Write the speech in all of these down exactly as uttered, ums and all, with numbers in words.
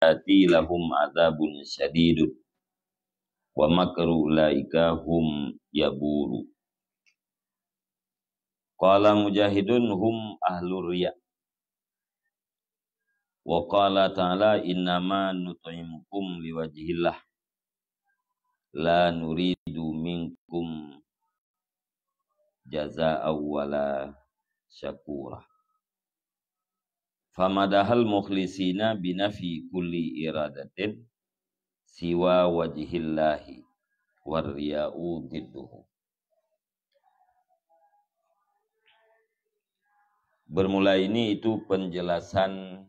sayyiati lahum adzabun syadidun wa makru ulaika hum yaburu. Qala Mujahidun hum ahlur riya. Wa qala ta'ala, "Innama nut'imukum liwajhillah, la nuridu minkum jaza'an wala syakura." Famadahal mukhlisina binafi kulli iradatin siwa wajhillahi, war riya'u didduhu. Bermula ini itu penjelasan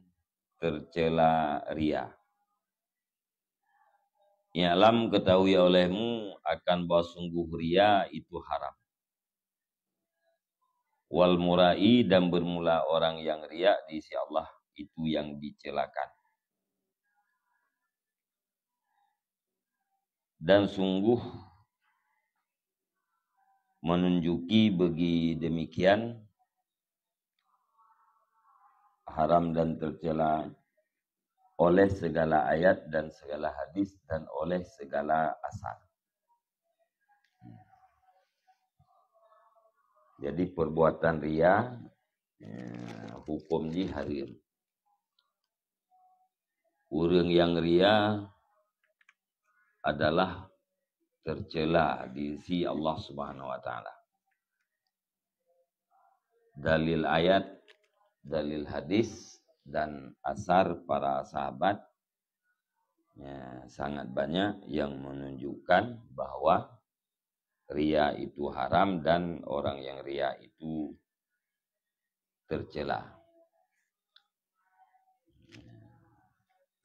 tercela ria. I'lam, ketahui olehmu, akan bahwa sungguh ria itu haram. Wal murai, dan bermula orang yang ria di sisi Allah itu yang dicelakan. Dan sungguh menunjuki bagi demikian haram dan tercela oleh segala ayat dan segala hadis dan oleh segala asar. Jadi perbuatan ria, eh, hukum jih haram. Ureuëng nyang ria adalah tercela di sisi Allah Subhanahu wa Taala. Dalil ayat, dalil hadis, dan asar para sahabat, ya, sangat banyak yang menunjukkan bahwa ria itu haram dan orang yang ria itu tercela.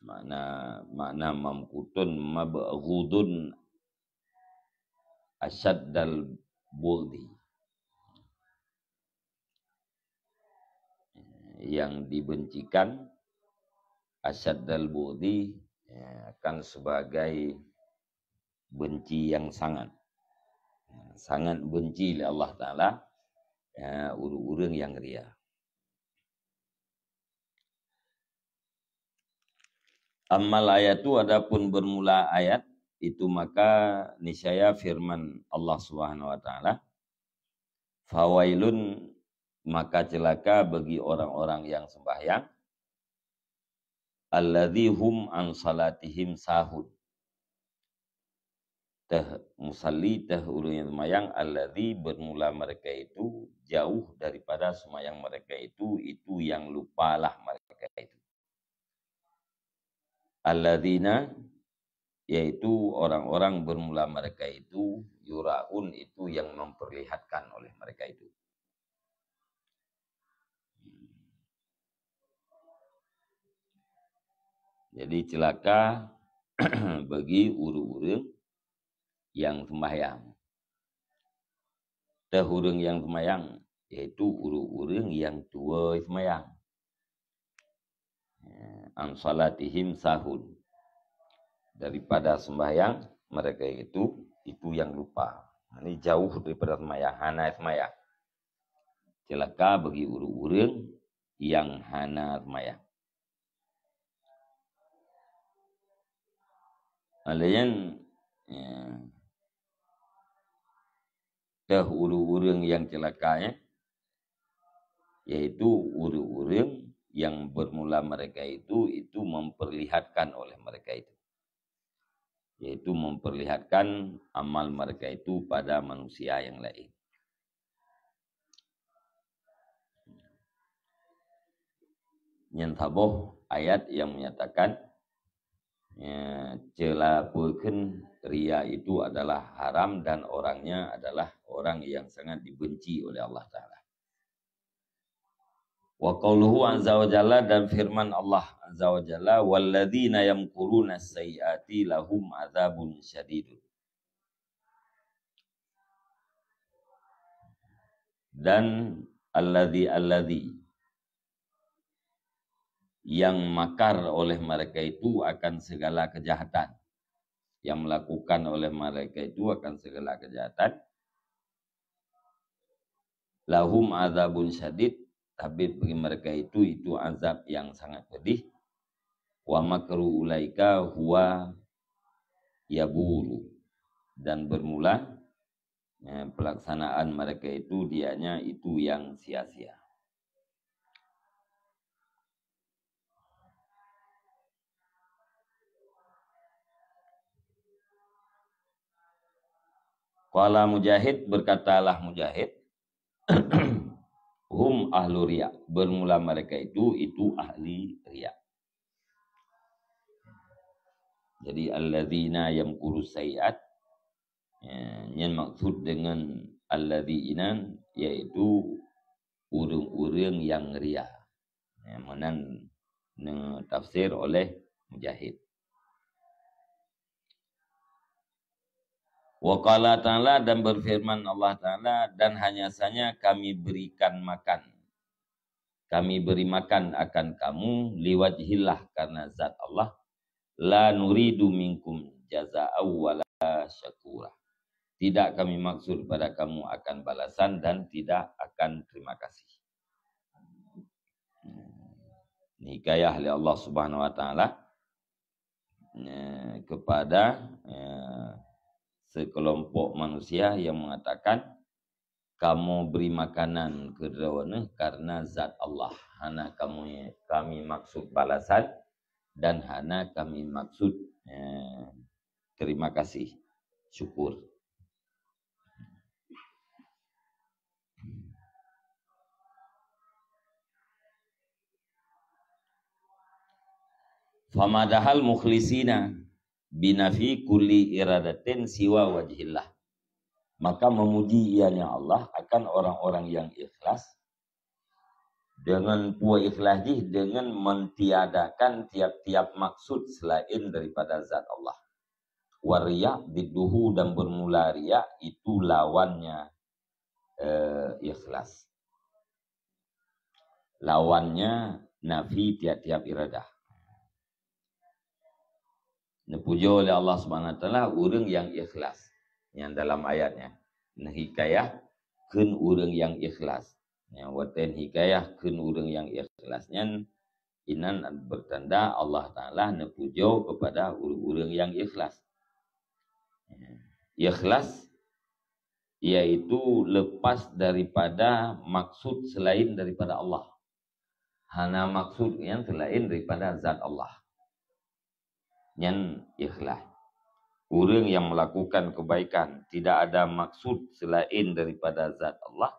Makna, makna mamkutun, mabghudun asyaddal bughdi. Yang dibencikan, asyaddal bughdi, ya, kan sebagai benci yang sangat. Ya, sangat benci lé Allah Taala, ya, ureuëng-ureuëng nyang ria. Ammal ayatu, adapun bermula ayat itu, maka niscaya firman Allah Subhanahu wa Taala, "Fawailun," maka celaka bagi orang-orang yang sembahyang, "alladzi hum an salatihim sahun." Teuh musalli, teuh ureuëng nyang seumayang, "alladzi," bermula mereka itu, jauh daripada seumayang mereka itu, itu yang lupalah mereka itu. "Alladzina," yaitu orang-orang bermula mereka itu, "yuraun," itu yang memperlihatkan oleh mereka itu. Jadi celaka bagi ureuëng-ureuëng nyang seumayang. Teuh ureuëng nyang seumayang, yaitu ureuëng-ureuëng nyang tuwoe seumayang. Ya, an salatihim sahun. Daripada sembahyang mereka itu, itu yang lupa. Ini jauh daripada sembahyang, hana sembahyang. Celaka bagi ureuëng-ureuëng nyang hana sembahyang. Laén, ya, teuh ureuëng-ureuëng nyang celaka, ya, yaitu ureuëng-ureuëng nyang bermula mereka itu, itu memperlihatkan oleh mereka itu, yaitu memperlihatkan amal mereka itu pada manusia yang lain. Nyan saboh ayat yang menyatakan, ya, ceula peue kheun ria itu adalah haram dan orangnya adalah orang yang sangat dibenci oleh Allah Taala. Wa qauluhu azza wa jalla, dan firman Allah azza wa jalla, "Walladzina yamkuruna sayyiati lahum adzabun syadidun." Dan alladzi, alladzi, yang makar oleh mereka itu akan segala kejahatan, yang melakukan oleh mereka itu akan segala kejahatan, lahum adzabun syadid, tapi bagi mereka itu, itu azab yang sangat pedih. Wa makru ulaika huwa yaburu. Dan bermula, eh, pelaksanaan mereka itu dianya itu yang sia-sia. Qala Mujahid, berkatalah Mujahid, "Hum ahlu riya." Bermula mereka itu, itu ahli riya. Jadi, alladzina yamkuru sayyi'at, ya, nyan maksud dengan alladzi inan, yaitu ureuëng-ureuëng yang ria. Ya, meunan neutafsir oleh Mujahid. Wa qala ta'ala, dan berfirman Allah Ta'ala, "Dan hanya saja Kami berikan makan, Kami beri makan akan kamu liwajhillah, karena zat Allah, la nuridu minkum jaza'au wala syakura." Tidak Kami maksud pada kamu akan balasan dan tidak akan terima kasih. Ini hikayah oleh Allah Subhanahu wa Ta'ala, eh, kepada, eh, sekelompok manusia yang mengatakan, "Kamoe bri makanan keu droeneuh karena zat Allah. Hana kamoe, Kami maksud balasan dan hana Kami maksud, eh, terima kasih, syukur." Famadahal mukhlisina binafi kulli iradatin siwa wajhillah. Maka memuji ianya Allah akan orang-orang yang ikhlas. Dengan peue ikhlas jih? Dengan mentiadakan tiap-tiap maksud selain daripada zat Allah. Wariya didduhu, dan bermula riya itu lawannya, eh, ikhlas. Lawannya nafi tiap-tiap iradah. Neupujoe lé Allah Subhanahu wa Taala ureuëng nyang ikhlas. Nyang dalam ayat nyan, neuhikayah kheun ureuëng nyang ikhlas. Nyang watée hikayah kheun ureuëng nyang ikhlas nyan, inan bertanda Allah Taala neupujoe kepada ureuëng-ureuëng nyang ikhlas. Ikhlas yaitu lepas daripada maksud selain daripada Allah. Hana maksud nyang selain daripada zat Allah. Nyan ikhlas. Ureuëng nyang melakukan kebaikan tidak ada maksud selain daripada zat Allah,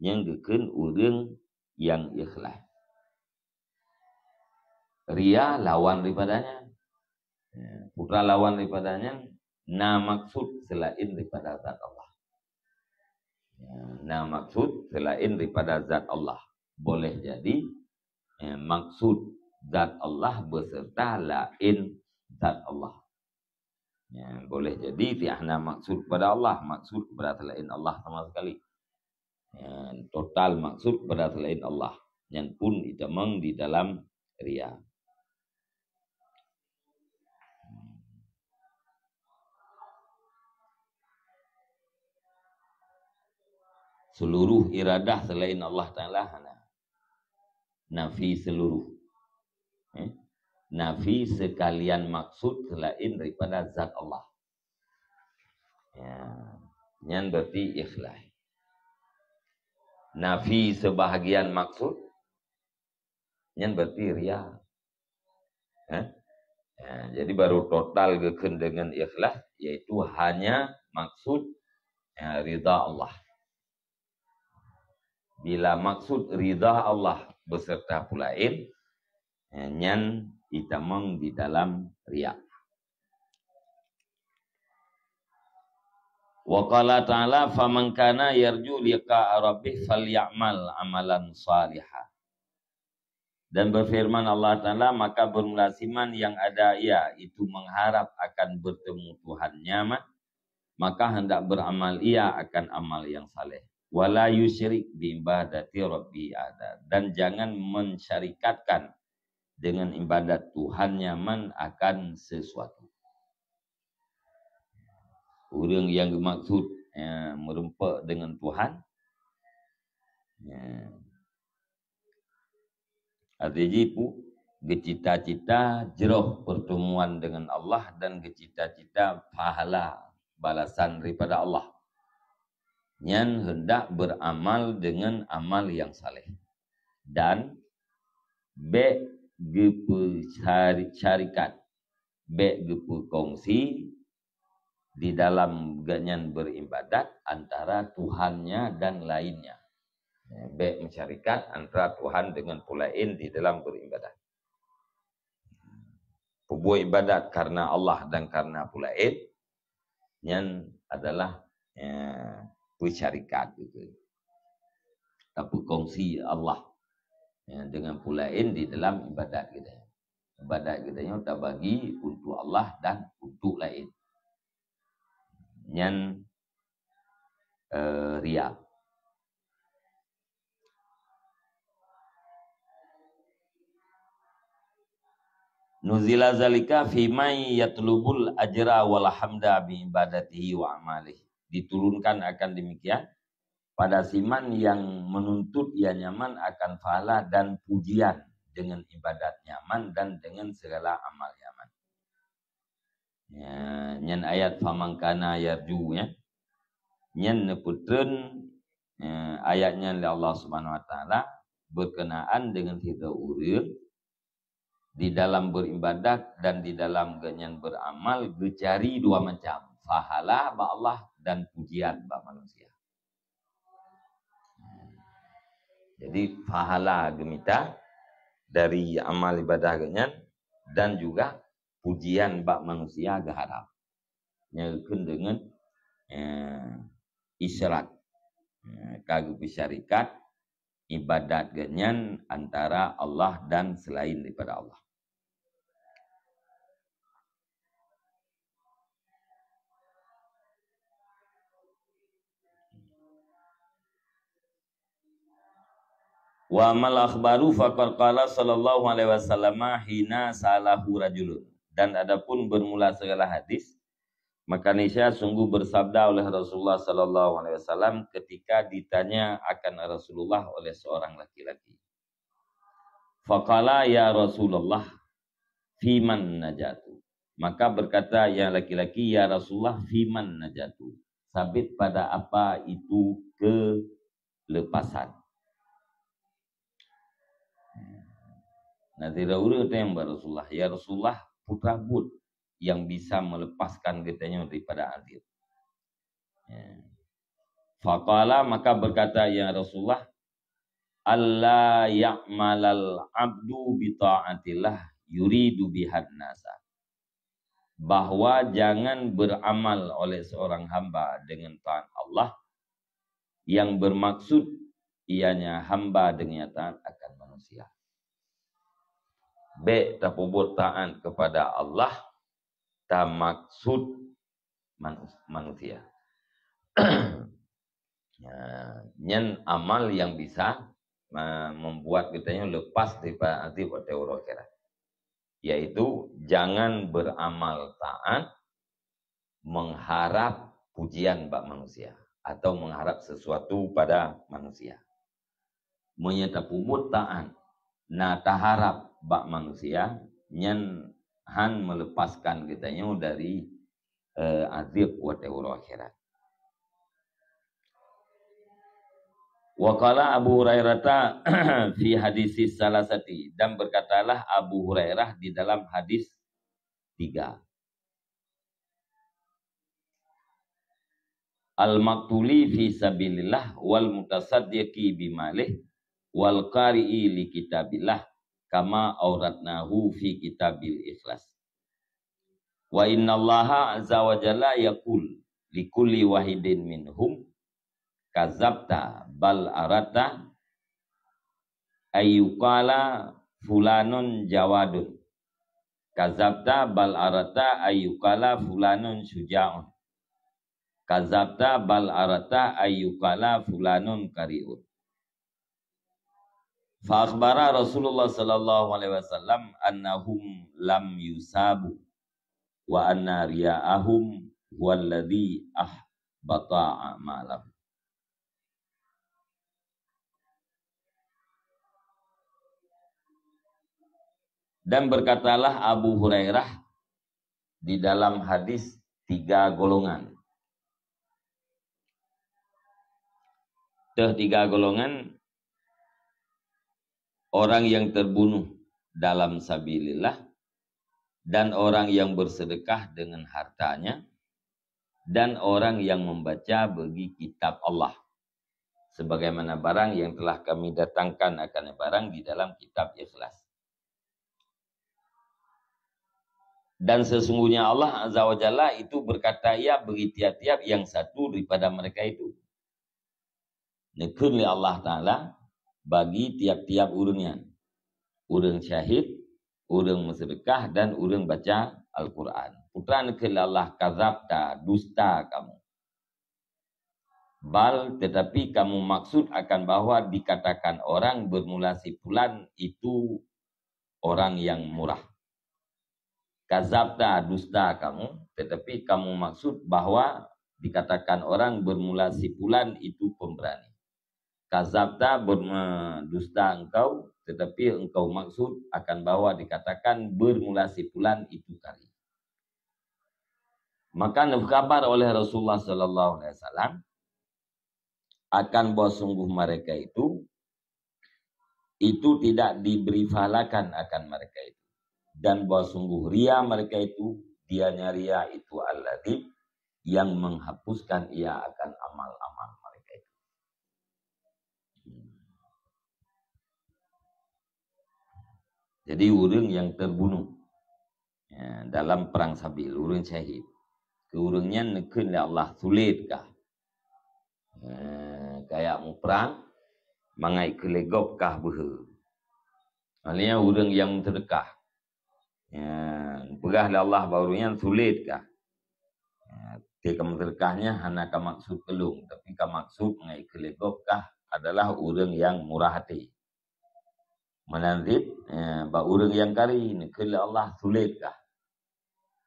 nyan geukheun ureuëng nyang ikhlas. Ria lawan daripada nyan. Ya, peue lawan daripada nyan, na maksud selain daripada zat Allah. Ya, na maksud selain daripada zat Allah. Boleh jadi, ya, maksud zat Allah beserta lain zat Allah. Ya, boleh jadi tiah na maksud kepada Allah, maksud kepada selain Allah sama sekali. Ya, total maksud kepada selain Allah. Nyan pun itamong di dalam ria. Seluruh iradah selain Allah Taala hana. Nafi seluruh. Eh? Nafi sekalian maksud selain daripada zat Allah. Ya. Nyan berarti ikhlas. Nafi sebahagian maksud, nyan berarti ria. Eh? Ya, jadi baru total geukheun dengan ikhlas, yaitu hanya maksud, ya, ridha Allah. Bila maksud ridha Allah beserta peue laén, eh, nyan itamong di dalam ria. Wa qala ta'ala, "Faman kana yarju liqa'a rabbih falyamal amalan shaliha." Dan berfirman Allah Taala, "Maka bermula siman yang ada ia itu mengharap akan bertemu Tuhannya, ma-, maka hendak beramal ia akan amal yang saleh. Wala yusyrik bi ibadati rabbi ahada." Dan jangan mensyarikatkan dengan ibadat Tuhannya man akan sesuatu. Ureuëng nyang geumaksud, ya, meureumpok dengan Tuhan, ya, arti jih peue? geucita-cita jroh pertemuan dengan Allah dan geucita-cita pahala balasan daripada Allah. Nyan hendak beramal dengan amal yang saleh. Dan bék geupeusyari-, syarikat, bék geupeukongsi di dalam geuhnyan beribadat antara Tuhannya dan lainnya. Bék meusyarikat antara Tuhan dengan peue laén di dalam beribadat. Peubuet ibadat karena Allah dan karena peue laén, nyan adalah, eh, peusyarikat gitu. Tapeukongsi Allah, ya, dengan peue laén di dalam ibadat kita. Ibadat kita nyoe tabagi untuk Allah dan untuk laén. Nyan, eh, riya. Nuzila zalika fi man yatlubul ajra wal hamda bi ibadatihi wa amalihi. Diturunkan akan demikian pada siman yang menuntut ia nyaman akan pahala dan pujian dengan ibadat nyaman dan dengan segala amal nyaman. Ya, nyan ayat faman kana yarju, ya. Nyan neupeutreun, ya, ayat nyan lé Allah Subhanahu wa Taala berkenaan dengan sidroe ureuëng di dalam beribadat dan di dalam geuhnyan beramal geucari dua macam, pahala bak Allah dan pujian bak manusia. Jadi pahala geumita dari amal ibadah geuhnyan dan juga pujian bak manusia geuharap. Nyan keuh deungon, eh, isyrak. Eh, ka geupeusyarikat ibadat geuhnyan antara Allah dan selain daripada Allah. Wa amal akhbaru faqad qala sallallahu alaihi wasallam hina salahu rajulun. Dan adapun bermula segala hadis, maka niscaya sungguh bersabda oleh Rasulullah sallallahu alaihi wasallam ketika ditanya akan Rasulullah oleh seorang laki-laki. Faqala, "Ya Rasulullah, fiman najatu?" Maka berkata yang laki-laki, "Ya Rasulullah, fiman najatu?" Sabit pada apa itu kelepasan? Nah, sidroe ureuëng tanyong bak Rasulullah, "Ya Rasulullah, peue buet nyang bisa melepaskan geutanyoe daripada azab?" Ya. Faqala, maka berkata, "Ya Rasulullah, alla ya'malal abdu bi ta'atillah yuridu bihan nasa." Bahwa jangan beramal oleh seorang hamba dengan taat Allah yang bermaksud ianya hamba dengan taat akan manusia. Bék tapeubuet taat kepada Allah tamaksud manu-, manusia. Ya, nyan amal yang bisa ma-, membuat geutanyoe lepas daripada azab watée uroe akhirat. Yaitu jangan beramal taat mengharap pujian bak manusia atau mengharap sesuatu pada manusia. Meunyoe tapeubuet taat na taharap bak manusia, nyan han meulepaskan geutanyoe dari, eh, azab watée uroe akhirat. Wa qala Abu Hurairata fi hadisis salasati, dan berkatalah Abu Hurairah di dalam hadis tiga. Al-maqtuli fi sabilillah wal mutasaddiqi bimalih wal qari'i li kitabillah kama auratnahu fi kitabil ikhlas. Wa innallaha azza wa jalla yaqul likulli wahidin minhum, "Kazabta bal aratta ayyukala fulanun jawadun. Kazabta bal aratta ayyukala fulanun syuja'un. Kazabta bal aratta ayyukala fulanun kariun." Fa akhbara Rasulullah sallallahu alaihi wasallam annahum lam yusabu wa anna riya'ahum huwallazi ahbata a'malahum. Dan berkatalah Abu Hurairah di dalam hadis tiga golongan. Teuh tiga golongan, orang yang terbunuh dalam sabilillah, dan orang yang bersedekah dengan hartanya, dan orang yang membaca bagi kitab Allah. Sebagaimana barang yang telah kami datangkan akan barang di dalam kitab Ikhlas. Dan sesungguhnya Allah Azza wa Jalla itu berkata, "Ya," bagi tiap-tiap yang satu daripada mereka itu. Neukheun lé Allah Ta'ala bagi tiap-tiap ureuëng nyan. Ureuëng syahid, ureuëng meusedekah, dan ureuëng baca Al-Quran. Putra neukheun lé Allah, "Kazabta, dusta kamu." Bal, tetapi kamu maksud akan bahwa dikatakan orang bermula si fulan itu orang yang murah. Kazabta, dusta kamu, tetapi kamu maksud bahwa dikatakan orang bermula si fulan itu pemberani. Kazabta, berme-, dusta engkau, tetapi engkau maksud akan bahwa dikatakan bermula si fulan itu kari. Maka neukhabar oleh Rasulullah sallallahu alaihi wasallam akan bahwa sungguh mereka itu, itu tidak diberi pahalakan akan mereka itu. Dan bahwa sungguh ria mereka itu, dianya ria itu alladzi yang menghapuskan ia akan amal-amal mereka itu. Jadi ureuëng yang terbunuh, ya, dalam perang sabil, ureuëng syahid. Keu ureuëng nyan neukheun lé Allah, "Sulet kah? Eh, kajak muprang, mangat keu lé gob kah beuhe." Maksudnya ureuëng yang sedekah. Ya, peugah lé Allah bak ureuëng nyan, "Sulet kah?" Ya, teuka meusedekah nyan hana ka maksud keu lôn, tapi ka maksud mangat keu lé gob kah adalah ureuëng yang murah hati. Meunan cit, eh, bak ureuëng nyang kari, neukheun lé Allah, "Sulet kah?"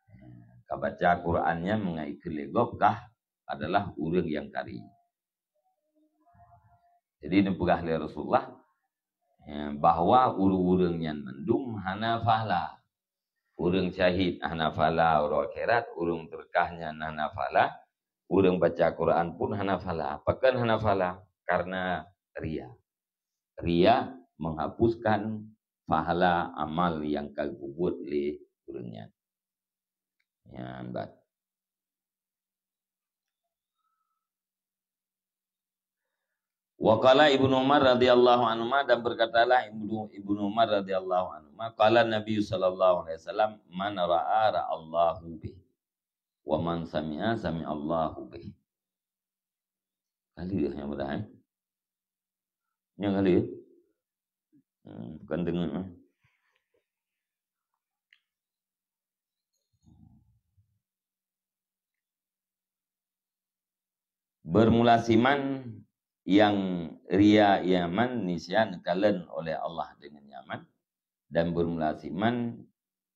Eh, ka baca Quran nyan mangat keu lé gob kah adalah ureuëng nyang kari. Jadi neupeugah lé Rasulullah, eh, bahwa ureuëng-ureuëng nyan mandum hana pahala. Ureuëng syahid hana pahala uroe akhirat, ureuëng meusedekah nyan hana pahala, ureuëng baca Quran pun hana pahala. Pakon hana pahala? Karena ria. Ria menghapuskan pahala amal nyang ka geubuet lé ureuëng nyan. Nyan bat. Wa qala Ibnu Umar radhiyallahu anhuma, dan berkatalah Ibnu, Ibnu Umar radhiyallahu anhuma, qala Nabi sallallahu alaihi wasallam, "Man ra'a ra'allahu bih, wa man sami'a sami'allahu bih." Kali dah yang mudah, eh? Nyang kali, eh? Hmm, bukan dengar, eh? Bermula siman nyang ria ia nyan, niscaya neukalon oleh Allah dengan nyan, dan bermula siman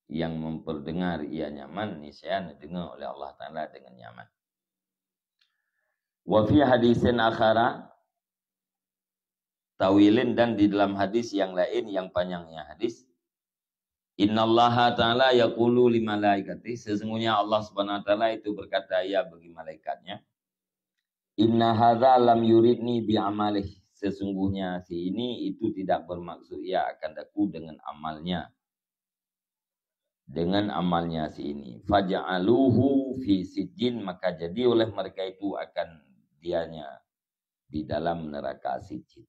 nyang memperdengar ia nyan, niscaya neudeungoe oleh Allah Taala dengan nyan. Wa fi hadisin akhara, tawilin, dan di dalam hadis yang lain yang panjangnya hadis, "Innallaha ta'ala yaqulu li malaikatih," sesungguhnya Allah Subhanahu wa Taala itu berkata, ia bagi malaikatnya, "Inna hadza lam yuridni bi amalih," sesungguhnya si ini itu tidak bermaksud ia akan aku dengan amalnya, dengan amalnya si ini. "Faj'aluhu fi sijjin," maka jadi oleh mereka itu akan dianya di dalam neraka sijjin.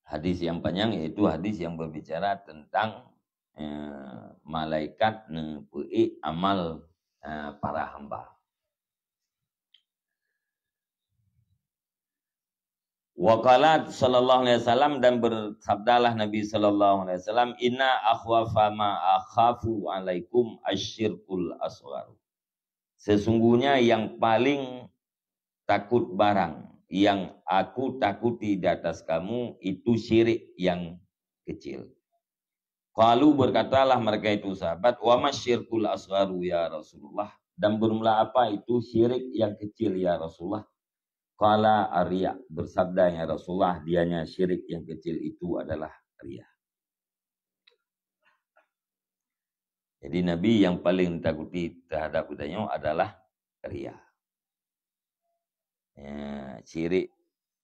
Hadis yang panjang, yaitu hadis yang berbicara tentang, eh, malaikat neupeuék amal, eh, para hamba. Wa qala sallallahu alaihi wasallam, dan bersabdalah Nabi sallallahu alaihi wasallam, "Inna akhwafa ma akhafu alaikum asyirkul asghar." Sesungguhnya yang paling takut barang yang aku takuti di atas kamu itu syirik yang kecil. Qalu, berkatalah mereka itu sahabat, "Wa masyirkul asgharu ya Rasulullah?" Dan bermula apa itu syirik yang kecil ya Rasulullah? Qala ar-riya, bersabdanya Rasulullah, dianya syirik yang kecil itu adalah riya. Jadi Nabi yang paling ditakuti terhadap geutanyoe adalah riya. Ya, syirik,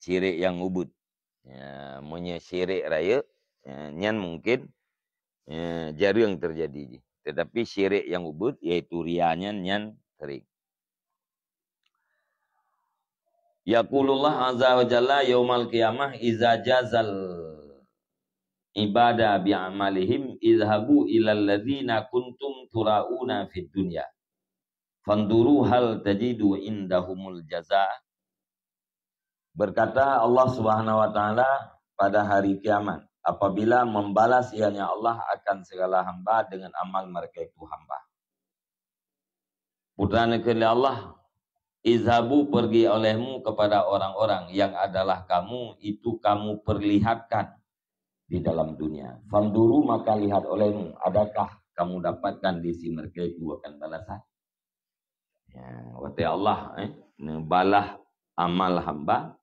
syirik nyang ubit. Ya, meunyoe syirik rayeuk, ya, nyan mungkin, ya, jareueng teujadi jih. Tetapi syirik nyang ubit, yaitu riya nyan, nyan sering. Yaqulullah azza wa jalla yaumal qiyamah iza jazal ibada bi amalihim, "Idhabu ilal ladzina kuntum turauna fid dunya, fanduru hal tajidu indahumul jaza." Berkata Allah Subhanahu wa Ta'ala pada hari kiamat, apabila membalas ianya Allah akan segala hamba dengan amal mereka itu hamba. Putra neukheun lé Allah, "Izhabu, pergi olehmu kepada orang-orang yang adalah kamu itu kamu perlihatkan di dalam dunia. Fanduru, maka lihat olehmu, adakah kamu dapatkan di sisi mereka itu akan balasan." Ya, watée Allah, eh, neubalah amal hamba,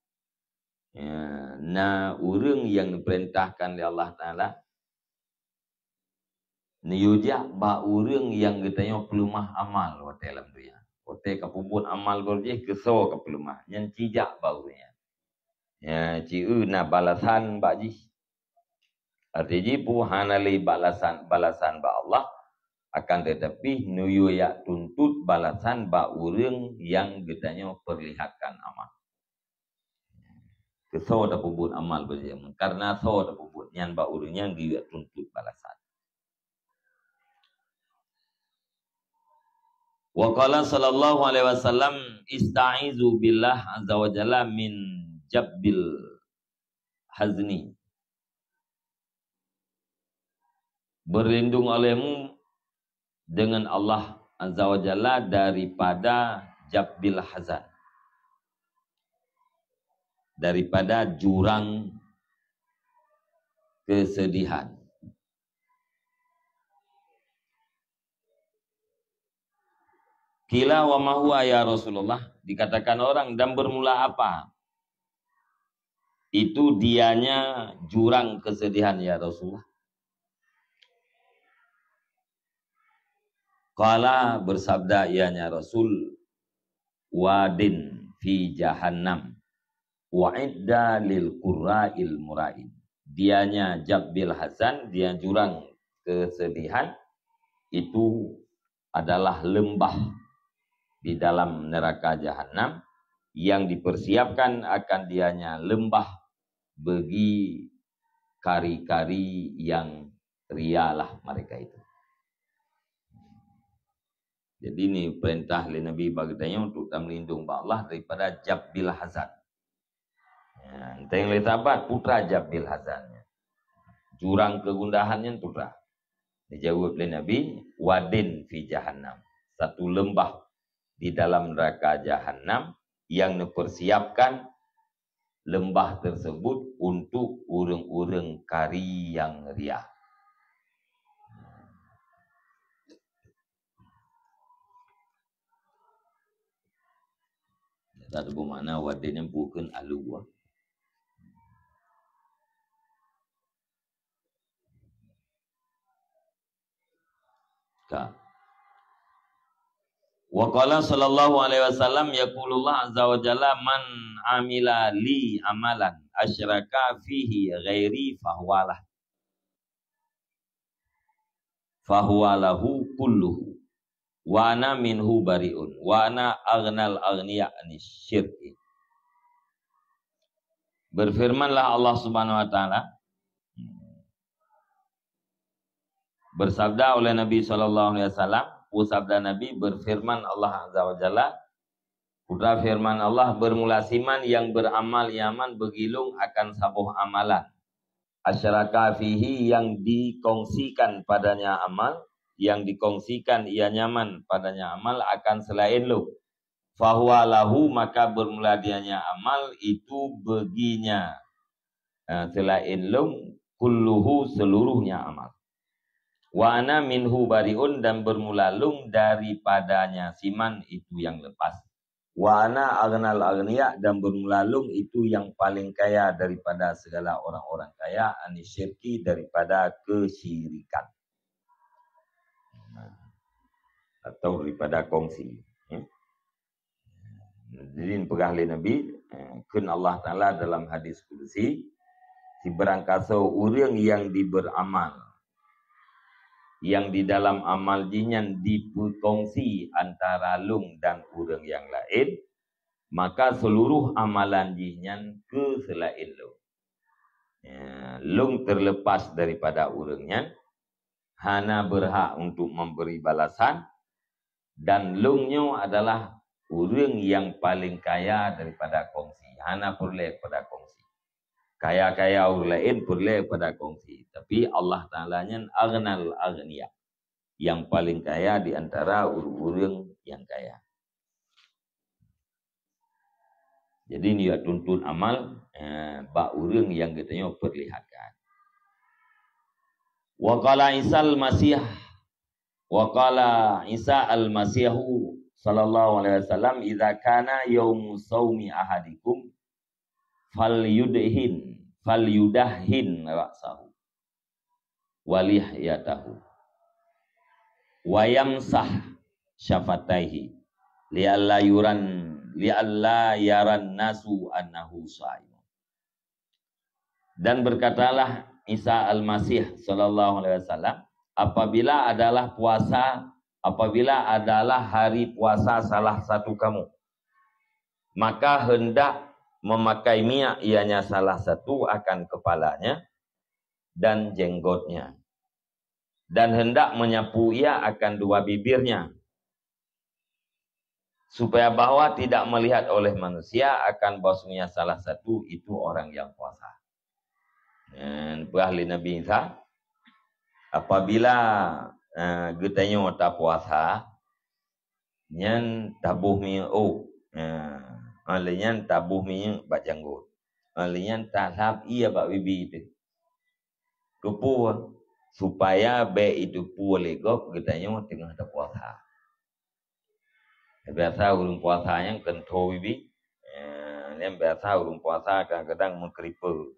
ya, na ureuëng nyang neupeurintahkan lé Allah Taala, neuyue jak bak ureuëng nyang geutanyoe peuleumah amal watée lam donya. Watée ka peubuet amal gor jih, keusoe ka peuleumah, nyan ci jak bak ureuëng nyan. Ya, ci eu na balasan bak jih. Arti jih peue? Hana lé balasan, balasan bak Allah, akan teutapi neuyue jak tuntot balasan bak ureuëng nyang geutanyoe peurlihatkan amal. Keusoe tapeubuet amal beujameun, kareuna soe tapeubuet, nyan bak ureuëng nyan geuyue jak tuntot balasan. Wa qala sallallahu alaihi wasallam, "Ista'izu billah azza wa jalla min jabbil hazni." Berlindung olehmu dengan Allah Azza wa Jalla daripada jabbil hazan, daripada jurang kesedihan. Qila wa ma huwa ya Rasulullah, dikatakan orang, "Dan bermula apa itu dianya jurang kesedihan, ya Rasulullah?" Qala, bersabda ianya Rasul, "Wadin fi jahannam, wa'idda lil qurra'il mura'in." Dianya jabbil hazan, dia jurang kesedihan, itu adalah leumbah di dalam neuraka jahannam yang dipersiapkan akan dianya leumbah bagi kari-kari yang rialah mereka itu. Jadi, ni perintah lé Nabi bagi geutanyoe untuk tameulindong bak Allah daripada jabbil hazan. Ya, enteng lé sahabat, putra jabbil hazan nyan. Jurang kegundahan nyan putra. Dijawab lé Nabi, "Wadin fi jahannam." Satu leumbah di dalam neraka jahannam yang neupersiapkan leumbah tersebut untuk ureuëng-ureuëng kari nyang riah. Nyata teupeue makna wadin nyan bukon alu buah. Ka. Wa qala sallallahu alaihi wasallam, yaqulullah azza wa jalla, "Man amila li amalan asyraka fihi ghairi fahuwa lah." Fahuwa lahu kulluhu, wa ana minhu bari'un, wa ana aghnal aghniya anis syirki. Berfirmanlah Allah Subhanahu wa Ta'ala, bersabda oleh Nabi sallallahu alaihi wasallam, peue sabda Nabi, berfirman Allah Azza wa Jalla, putra firman Allah, bermula siman yang beramal nyaman begilung akan saboh amalan. Asyraka fihi, yang dikongsikan padanya amal, yang dikongsikan ia nyaman padanya amal akan selain lôn. Fahuwa lahu, maka bermula dianya amal itu baginya, eh, selain lôn, kulluhu, seluruhnya amal. Wa ana minhu bari'un, dan bermula lôn daripadanya siman itu yang lepas. Wa ana aghnal aghniya, dan bermula lôn itu yang paling kaya daripada segala orang-orang kaya, ani syirki, daripada kesyirikan. Nah, atau daripada kongsi. Ya. Jadi, peugah lé Nabi, eh, kheun Allah Taala dalam hadis kudusi, "Sibarangkasoe ureuëng yang diberamal, yang di dalam amal jih nyan dipeukongsi antara lôn dan ureuëng yang laén, maka seluruh amalan jih nyan keu seulaén lôn. Ya, lôn terlepas daripada ureuëng nyan, hana berhak untuk memberi balasan, dan lôn nyoe adalah ureuëng yang paling kaya daripada kongsi, hana peureulée pada kongsi. Kaya-kaya ureuëng laén peureulée pada kongsi, tapi Allah Taala nyan aghnal aghniya, yang paling kaya di antara ureuëng-ureuëng yang kaya." Jadi, nyoe tuntut amal, eh, bak ureuëng yang geutanyoe perlihatkan. Wa qala Isa al-Masih, wa qala Isa al-Masihu sallallahu alaihi wasallam, "Idza kana yaumu saumi ahadikum, falyudhin, falyudahhin ra'sahu, wa lihyatahu, wa yamsah syafataihi, li'alla yuran, li'alla yaran nasu annahu shaim." Dan berkatalah Isa Al-Masih sallallahu alaihi wasallam, "Apabila adalah puasa, apabila adalah hari puasa salah satu kamu, maka hendak memakai minyak ianya salah satu akan kepalanya dan jenggotnya, dan hendak menyapu ia akan dua bibirnya, supaya bahwa tidak melihat oleh manusia akan bahwasanya salah satu itu orang yang puasa." Dan peugah lé Nabi Isa, apabila, eh, geutanyoe tapuasa, nyan taboh minyeuk ôk. Nah, óh lheueh nyan taboh minyeuk bak janggot. Óh lheueh nyan talhab ié bak bibi teuh. Keupeue? Supaya bék jiteupeue lé gob geutanyoe teungoh tapuasa. Biasa ureuëng puasa nyan keuntho bibi. Eh, nyan biasa ureuëng puasa kadang-kadang meukeuripeue.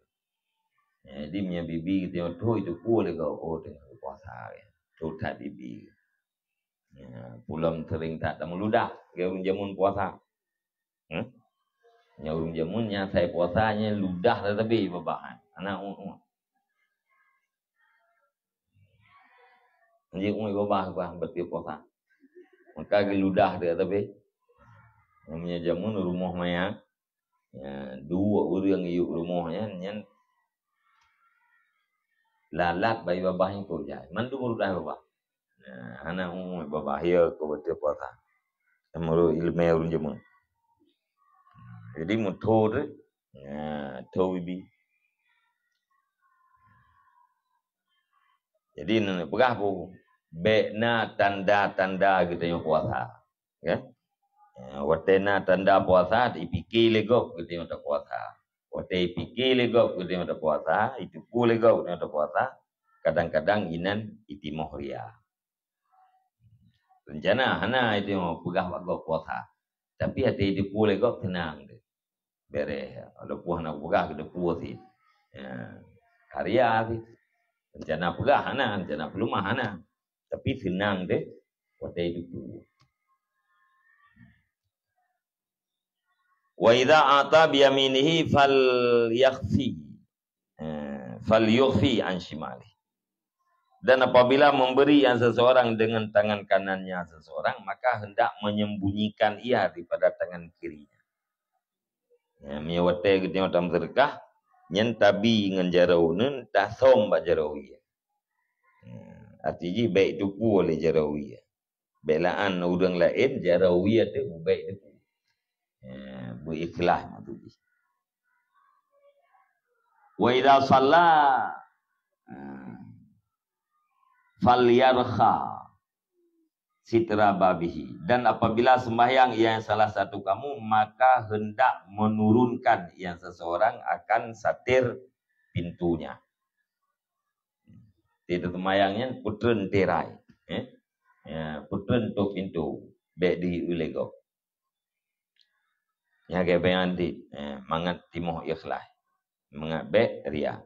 Eh, jadi meunyoe bibi geutanyoe tho jiteupeue lé gob, oh, teungoh puasa, ya. Tho that bibi. Ya, peue lom seuring that tameuludah lé ureuëng jameun puasa. Hmm? Nyan ureuëng jameun nyang asai puasa nyan ludah teutabé babah, hana uet-uet. Jadi uet babah, bah, beutôi puasa. Maka geuludah teutabé. Nyan meunyoe jameun rumoh maya, ya, dua ureuëng yub rumoh nyan, nyan lalat bayi babah nyan keu jai. Mandum rudah babah. Nah, hana uet babah, ya, keu beutôi puasa. Meunurot ileumé ureuëng jameun. Jadi, meutho teuh, nah, tho bibi. Jadi, neupeugah bu, bék na tanda-tanda geutanyoe puasa. Ya. Eh, watée na tanda puasa, ipike lé gob geutanyoe tapuasa. Watée ipike lé gob geutanyoe tapuasa, iteupeue lé gob geutanyoe tapuasa, kadang-kadang inan itimoh ria. Rencana hana itimoh peugah bak gob puasa. Tapi watée iteupeue lé gob seunang deh. Bereh. Walaupun hana peugah, geuteupeue sit. Ya. Karya sit. Rencana peugah hana, rencana peuleumah hana. Tapi seunang deh watée jiteupeue. "Wa idza a'ta bi yaminihi falyakhfi, eh, falyukhfi an shimalihi." Dan apabila memberi yang seseorang dengan tangan kanannya seseorang, maka hendak menyembunyikan ia daripada tangan kirinya. Ya, meunyoe watée geutanyoe tameuseudeukah, nyan tabi ngon jaroe uneuen, tasöm bak jaroe ie. Hmm, arti jih bék teupeue lé jaroe ie. Bék la'an ureuëng laén jaroe ie teuh bék teupeue. Ya, beuikhlas maksud jih. "Wa idza shalla, hmm, falyarkha sitra babihi." Dan apabila sembahyang yang salah satu kamu, maka hendak menurunkan yang seseorang akan satir pintunya. Di sembahyang nyan peutreun tirai, eh? Ya, peutreun tôp pintu, bék di ulée gob. Nyan keuh peuingat deh, eh, mangat timoh ikhlas. Mangat bék ria.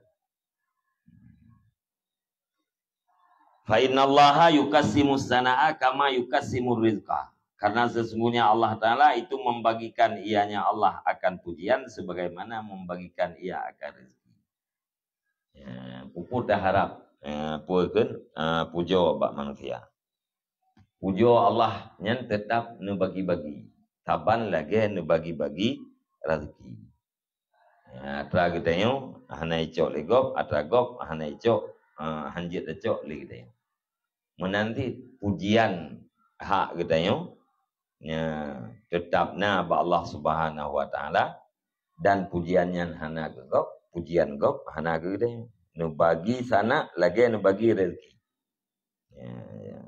"Fa innallaha yuqassimus sana'a kama yuqassimur rizqa." Karena sesungguhnya Allah Ta'ala itu membagikan ianya Allah akan pujian sebagaimana membagikan ia akan rezeki. Ya, peue taharab, eh, peue kheun, eh, pujoe bak manusia. Pujoe Allah nyan teutap neubagi-bagi. Saban lagée neubagi-bagi rezeki. Ya, atra geutanyoe hana icok lé gob, atra gob hana icok, eh, hanjeuet tacok lé geutanyoe. Meunan cit pujian hak geutanyoe, ya, teutap na bak Allah Subhanahu wa Ta'ala, dan pujian nyan hana keu gob, pujian gob hana keu geutanyoe. Neubagi sanak lagée neubagi rezeki. Ya, ya.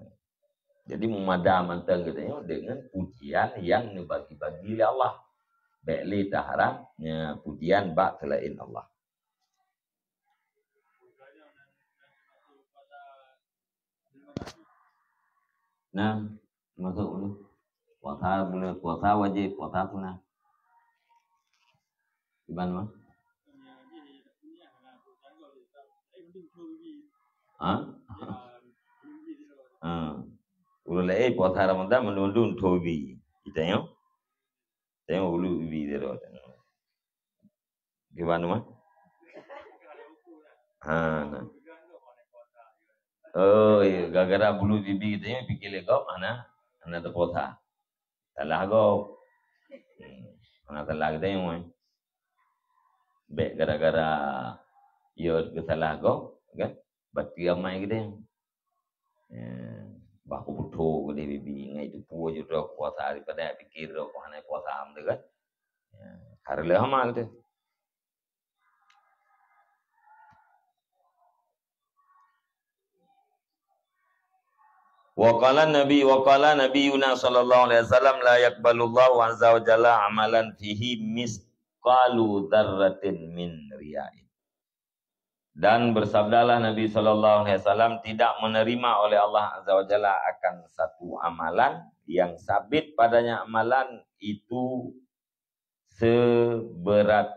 Jadi, meumada mantong geutanyoe deungon pujian nyang neubagi-bagi lé Allah. Bék lé taharab, ya, pujian bak seulaén Allah. Nah, masuk dulu. Puasa bulan, puasa wajib, puasa sunat. Gimana, Bang? Ha? Ha. Ulun lé puasa Ramadan mandum-mandum thobi. Kita yo. Tengok ulu bibi dia tu. Gimana, mah? Ha, nah. Oh, iya, gara-gara bulu bibi kita ni fikir lé gob, hana, hana teupuasa. Salah gob. Hmm, hana salah kita ni, mah. Bék gara-gara yo salah gob, kan? Berarti amai kita ni. Ya, bah kupeutho keudeh bibi, ngai teupeu judok puasa daripada pikir dok hana puasa am tu kan. Ya, hareuloh amal tu. Wa qala Nabi, wa qala Nabiyuna sallallahu alaihi wasallam, "La yaqbalullahu azza wa jalla amalan fihi misqalu dzarratin min riya'in." Dan bersabdalah Nabi sallallahu alaihi wasallam, "Tidak menerima oleh Allah Azza wa Jalla akan satu amalan yang sabit padanya amalan itu seberat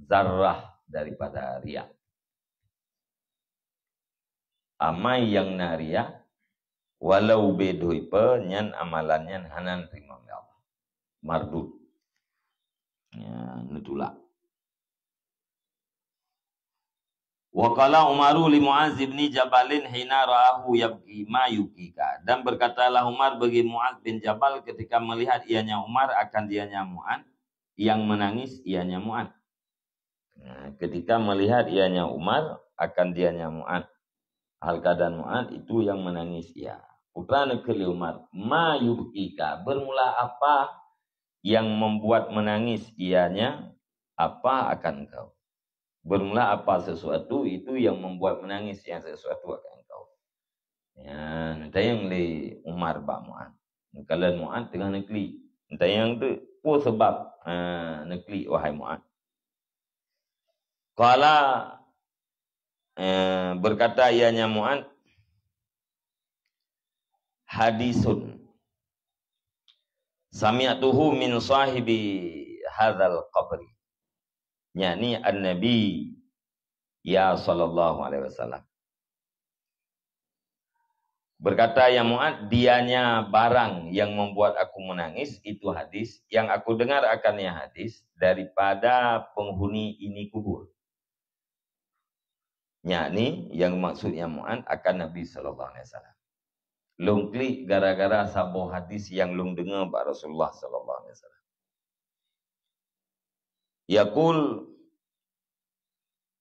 zarrah daripada riak." Amai nyang na riak, walau beudôh ipe, nyan amalan nyan hana neuteurimong lé Allah. Mardud. Ya, neutulak. Wa qala Umaru li Mu'adz bin Jabalin hina ra'ahu yabki ma yubkika. Dan berkatalah Umar bagi Mu'adz bin Jabal ketika melihat ianya Umar akan dianya Mu'adz yang menangis ianya Mu'adz. Nah, ketika melihat ianya Umar akan dianya Mu'adz, hal keadaan Mu'adz itu yang menangis ia. Putra neukheun lé Umar, "Ma yubkika, bermula apa yang membuat menangis ianya apa akan engkau?" Bermula apa sesuatu itu yang membuat menangis yang sesuatu akan engkau. Ya, neutanyong lé Umar bak Mu'adz. Neukalon Mu'adz teungoh neuklik. Neutanyong tu, peue sabab, eh, neuklik, wahai Mu'adz? Qala, eh, berkata ianya Mu'adz, "Hadisun sami'tuhu min sahibi hadzal qabri." Yakni An-Nabi, ya, sallallahu alaihi wasallam. Berkata, "Ya Mu'adz, dianya barang yang membuat aku menangis, itu hadis, yang aku dengar akannya hadis daripada penghuni ini kubur." Yakni, yang maksudnya Mu'adz akan Nabi sallallahu alaihi wasallam. Lôn klik gara-gara saboh hadis yang lôn deungoe bak Rasulullah sallallahu alaihi wasallam. Yaqul,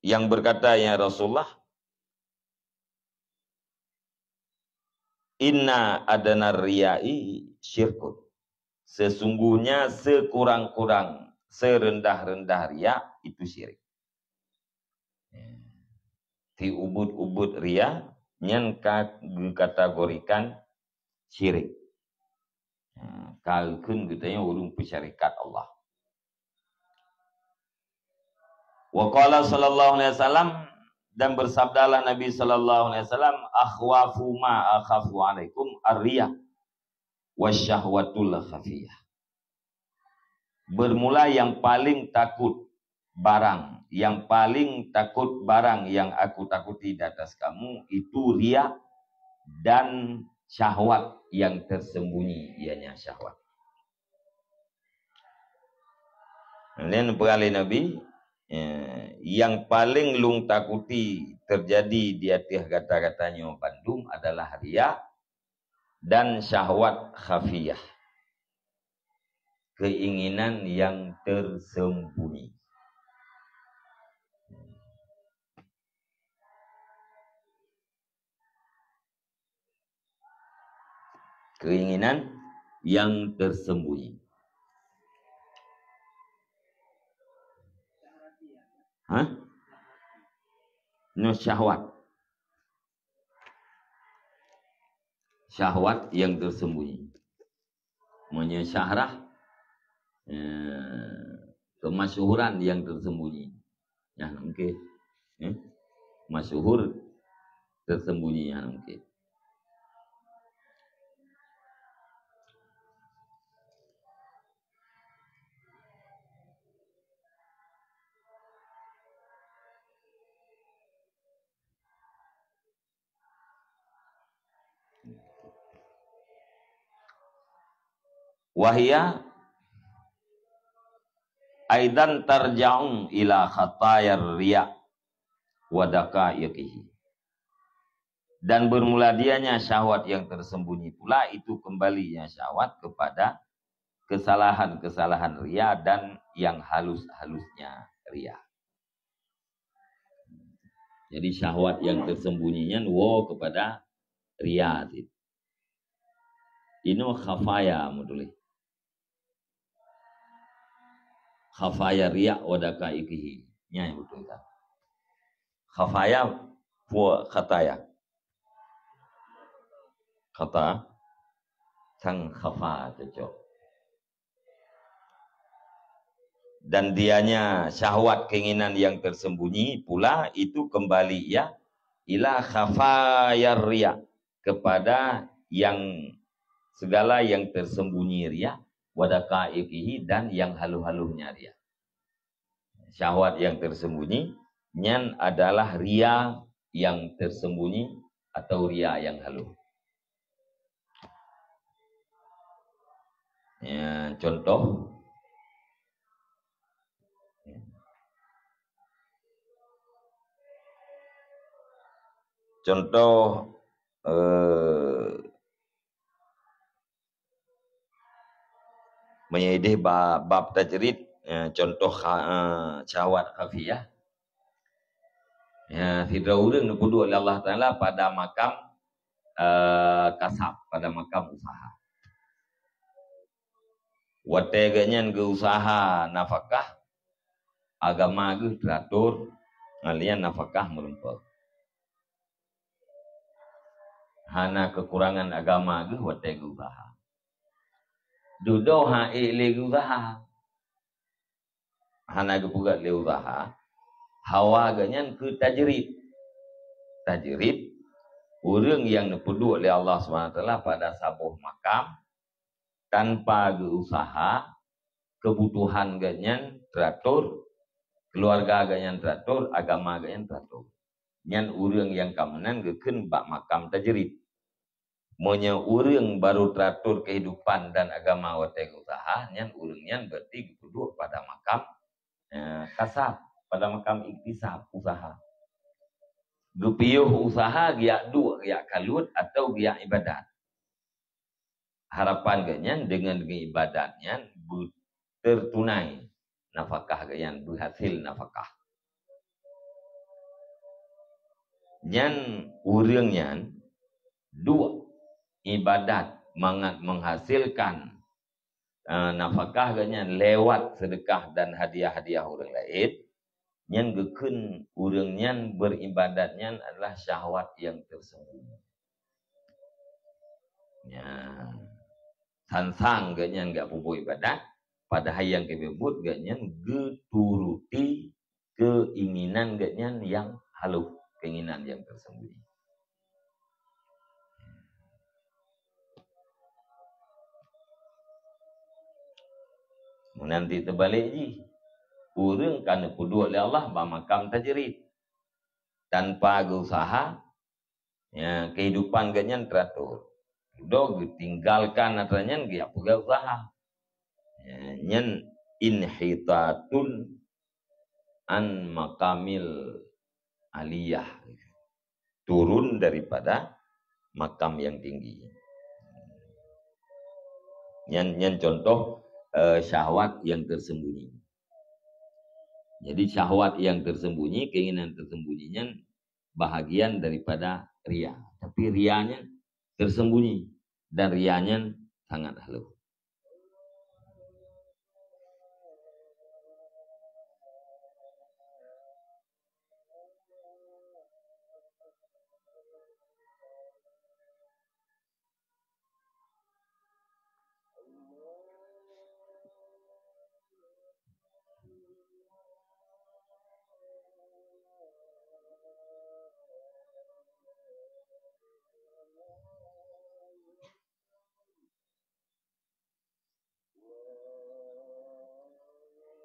yang berkata, "Ya Rasulullah, inna adnar riya'i syirkun." Sesungguhnya sekurang-kurang, serendah-rendah riya itu syirik. Siubeuet-ubeuet riya nyan ka geukategorikan syirik. Ha, ka geukheun geutanyoe ureuëng peusyarikat Allah. Wa qala sallallahu alaihi wasallam, dan bersabdalah Nabi sallallahu alaihi wasallam, "Akhwafu ma akhafu alaikum ar-riya wasyahwatul khafiyah." Bermula yang paling takut barang, yang paling takut barang yang aku takuti di atas kamu itu riya dan syahwat yang tersembunyi, ianya syahwat. Laén peugah lé Nabi, eh, yang paling lôn takuti terjadi di ateueh gata-gata nyoe bandum adalah riya dan syahwat khafiyah, keinginan yang tersembunyi. Keinginan yang tersembunyi. Hah? Nyoe syahwat. Syahwat yang tersembunyi. Meunyoe syahrah, eh, kemasyhuran yang tersembunyi. Nyan mungkin. Eh? Masyhur tersembunyi nyan mungkin. Wahia aidan tarja'u ila khatayar riya wa daqaiqihi. Dan bermula dianya syahwat yang tersembunyi pula, itu kembalinya syahwat kepada kesalahan-kesalahan riya dan yang halus-halusnya riya. Jadi syahwat yang tersembunyi nyan woe kepada riya cit. Inoe khafaya meutuléh. Khafaya riya wa daqaiqihi. Nyan beutôi kan. Khafaya, pue khataya. Khata, sang khafa cocok. Dan dianya syahwat keinginan yang tersembunyi pula itu kembali ia ila khafayar riya, kepada yang segala yang tersembunyi riya, wa daqaiqihi, dan yang haluh-haluhnya riya. Syahwat yang tersembunyi nyan adalah riya yang tersembunyi atau riya yang haluh. Ya, contoh. Contoh, eh, meunyoe ideh ba-, bab tajrid, eh, contoh kha-, eh, syahwat khafiyah. Ya, sidroe ureuëng neupeuduek lé Allah Taala pada makam, eh, kasab, pada makam usaha. Watée geuhnyan geuusaha nafakah, agama geuh teuratur, halian nafakah meurumpok. Hana keukurangan agama geuh watée geuusaha. Dudoe han ék lé geuusaha. Hana geupeugét lé usaha, hawa geuhnyan keu tajrid. Tajrid, ureuëng nyang neupeuduek lé Allah Subhanahu Wa Taala pada saboh makam, tanpa geuusaha, keubutuhan geuhnyan teuratur, keuluwarga geuhnyan teuratur, agama geuhnyan teuratur. Nyan ureuëng nyang ka meunan geukheun bak makam tajrid. Meunyoe ureuëng barô teuratur keuhidupan dan agama watée geuusaha, nyan ureuëng nyan berarti geupeuduek pada makam, eh, kasab, pada makam iktisab, usaha. Geupiôh usaha geujak duek, geujak kalot atau geujak ibadat. Harapan geuhnyan deungon geuibadat nyan beu-, tertunai nafakah geuhnyan, beuhasil nafakah. Nyan ureuëng nyan duek ibadat mangat menghasilkan, eh, nafakah geuhnyan lewat sedekah dan hadiah-hadiah ureuëng laén, nyan geukheun ureuëng nyan beuribadat nyan adalah syahwat nyang teusembunyi. Nyan. Sansang geuhnyan geupeubuet ibadat, padahai nyang geupeubuet geuhnyan geuturuti keuinginan geuhnyan nyang halôh, keuinginan nyang teusembunyi. Meunan teuk teubalek jih. Ureuëng ka neupeuduek lé Allah bak makam tajrid. Tanpa geusaha, ya, kehidupan geuhnyan teratur. Udah geutinggalkan atra nyan, geujak peugah usaha. Ya, nyan inhitatun an makamil aliyah. Turun daripada makam yang tinggi. Nyan, nyan contoh, eh, syahwat yang tersembunyi. Jadi syahwat yang tersembunyi, keinginan tersembunyi nyan bahagian daripada ria. Tapi ria nyan tersembunyi dan ria nyan sangat halus.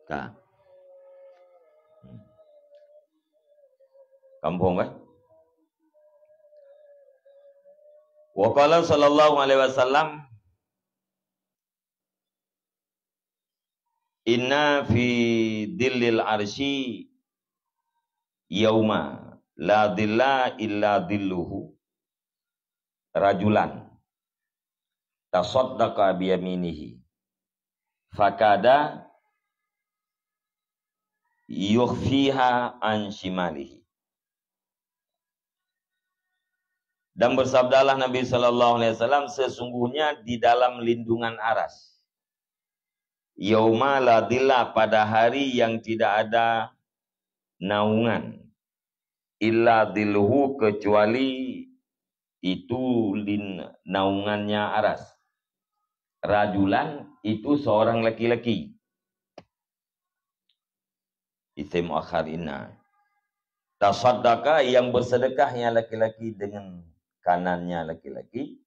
Ka. Hmm. Kampung, kan? Wa qala sallallahu alaihi wasallam, "Inna fi dhillil arsy yauma la dhilla illa dhilluhu." Rajulan tasaddaqa biyaminihi fakada yukhfiha an shimalihi. Dan bersabdalah Nabi sallallahu alaihi wasallam, "Sesungguhnya di dalam lindungan aras, yauma la dhilla, pada hari yang tidak ada naungan, illa dhilluhu, kecuali itu lin-, naungannya aras. Rajulan, itu seorang laki-laki." Isim muakhar inna. Tasaddaqa, yang bersedekahnya laki-laki dengan kanannya laki-laki.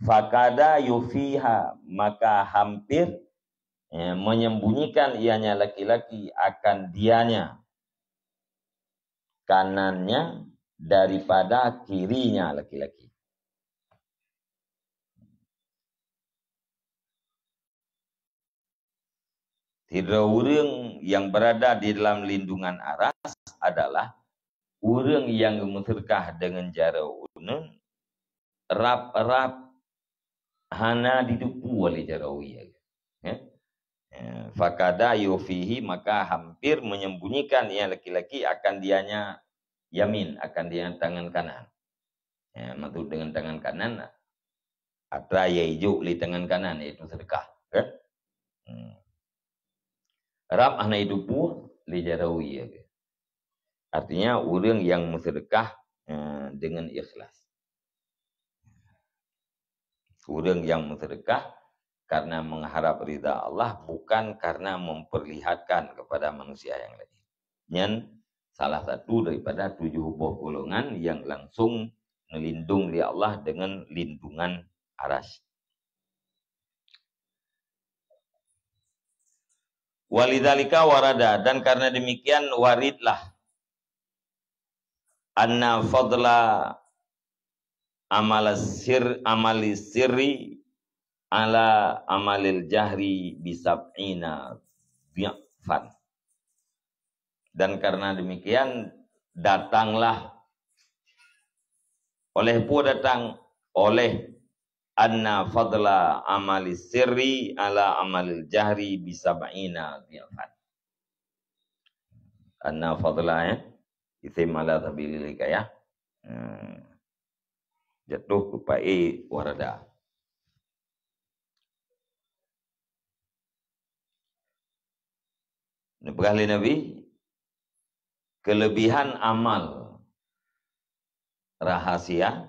Fakada yukhfiha, maka hampir, ya, menyembunyikan ianya laki-laki akan dianya, kanannya, daripada kirinya laki-laki. Sidroe ureuëng nyang beurada di dalam lindungan aras adalah ureuëng nyang geumeuseudeukah deungon jaroe uneun, rab-rab hana jiteupeue lé jaroe ie. Ya. Ya, fakada yukhfihi, maka hampir menyembunyikan ia laki-laki akan dianya yamin, akan dianya tangan kanan. Ya, maksud dengan tangan kanan, atra nyang ijok lé tangan kanan, yaitu sedekah, kan? Hmm. Rab hana jiteupeue lé jaroe ie. Artinya, ureuëng nyang meusedekah, eh, dengan ikhlas. Ureuëng nyang meusedekah karena mengharap ridha Allah, bukan karena memperlihatkan kepada manusia yang lain. Nyan salah satu daripada tujuh boh golongan yang langsung neulindong lé Allah dengan lindungan Arasy. Walidzalika warada, dan karena demikian waridlah, anna fadla amal sir-, amali sirri ala amalil jahri bisab'ina dhi'fan. Dan karena demikian, datanglah, oleh peue datang? Oleh anna fadla amali sirri ala amalil jahri bisab'ina dhi'fan. Anna fadla, ya, isim ala sabilil hikayah. Hmm. Jatuh keu fa'il warada. Neupeugah lé Nabi, kelebihan amal rahasia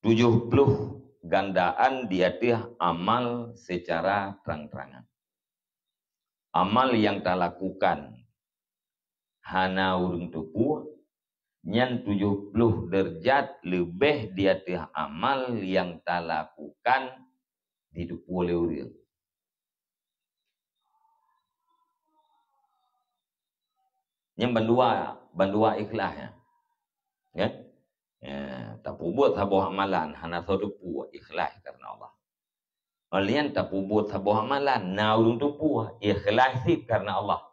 tujuh puluh gandaan di ateueh amal secara terang-terangan. Amal nyang talakukan hana ureuëng teupeue, nyan tujoh ploh deurajat leubeh di ateueh amal nyang talakukan jiteupeue lé ureuëng. Nyan bandua, bandua ikhlas nyan. Kan? Ya, tapeubuet saboh amalan hana soe teupeu, ikhlas karena Allah. Óh lheueh nyan tapeubuet saboh amalan na ureuëng teupeu, ikhlas cit karena Allah.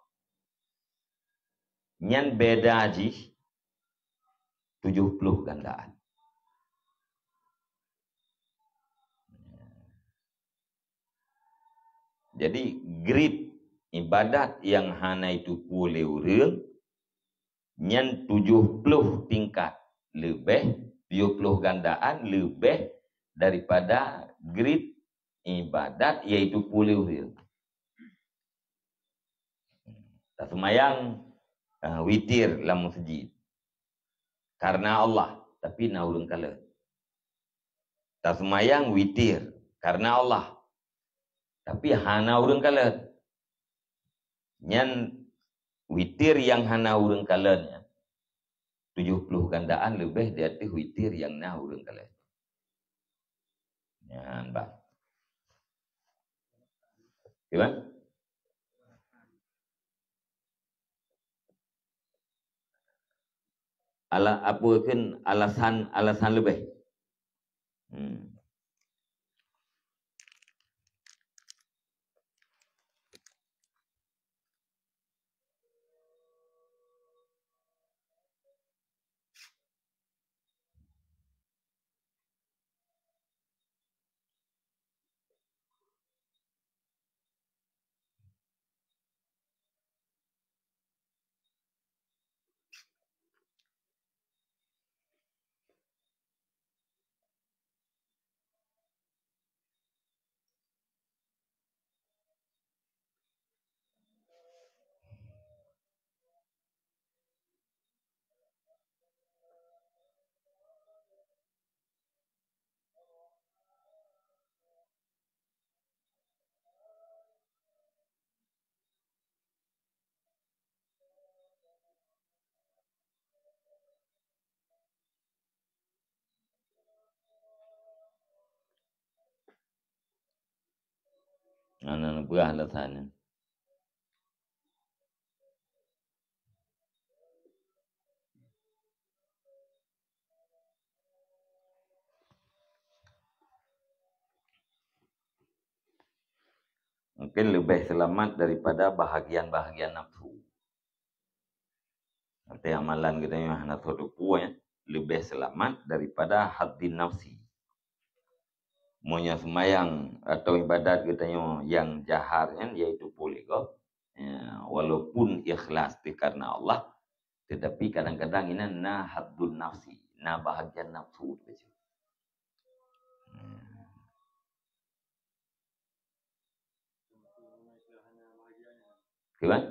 Nyan beda jih tujoh ploh gandaan. Jadi, grade ibadat nyang hana jiteupeue lé ureuëng, nyan tujoh ploh tingkat leubeh, tujoh ploh gandaan leubeh daripada grade ibadat nyang jiteupeue lé ureuëng. Taseumayang, ah, witir lam meuseujid karena Allah, tapi na ureuëng kalon. Taseumayang witir karena Allah, tapi hana ureuëng kalon. Nyan witir nyang hana ureuëng kalon nyan tujoh ploh gandaan leubeh di ateueh witir nyang na ureuëng kalon. Nyan bah. Gimana? Ala-, apa kheun alasan, alasan leubeh? Hmm. Hana neupeugah alasan nyan. Mungkin leubeh seulamat daripada bahagian-bahagian nafsu. Arti amalan geutanyoe hana soe teupeu, ya, leubeh seulamat daripada haddin nafsi. Meunyoe seumayang atau ibadat geutanyoe nyang jahar nyan, yaitu puléh gob, ya, walaupun ikhlas teuh karena Allah, tetapi kadang-kadang inan na haddun nafsi, na bahagian nafsu teuh. Hmm. Kiban?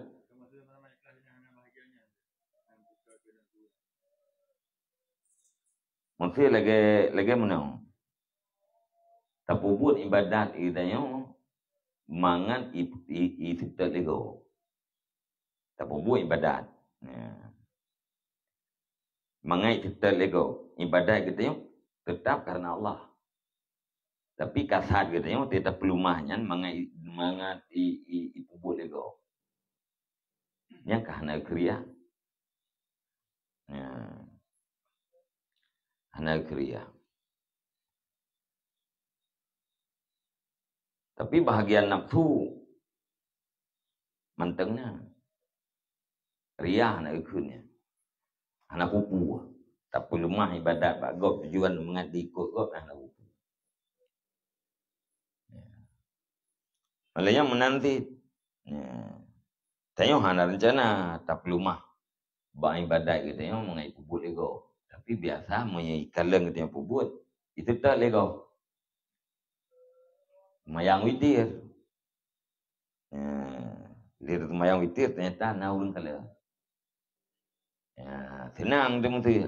Maksud lagèe, lagèe meunoe. Tapeubuet ibadat geutanyoe mangat i, i, i seutôt lé gob. Tapeubuet ibadat. Ya. Mangat i seutôt lé gob. Ibadat geutanyoe teutap karena Allah. Tapi kasat geutanyoe teuh tapeuleumah nyan mangat, mangat i, i, i peubuet lé gob. Nyan ka hana keu riya. Ya. Hana keu riya. Tapi bahagian nafsu mantong na. Riya hana geukheun nyan. Hana peue-peue. Tapeuleumah ibadat bak gob tujuan mangat diikot gob hana peue-peue. Ya. Malah nyan meunan cit. Ya. Tanyoe hana reuncana tapeuleumah bak ibadat geutanyoe mangat ipeubuet lé gob. Tapi biasa meunyoe ikalon geutanyoe peubuet, iseutôt lé gob. Seumayang witir. Ya, lé seumayang witir ternyata na ureueng kalon. Ya, seunang teuh meusti.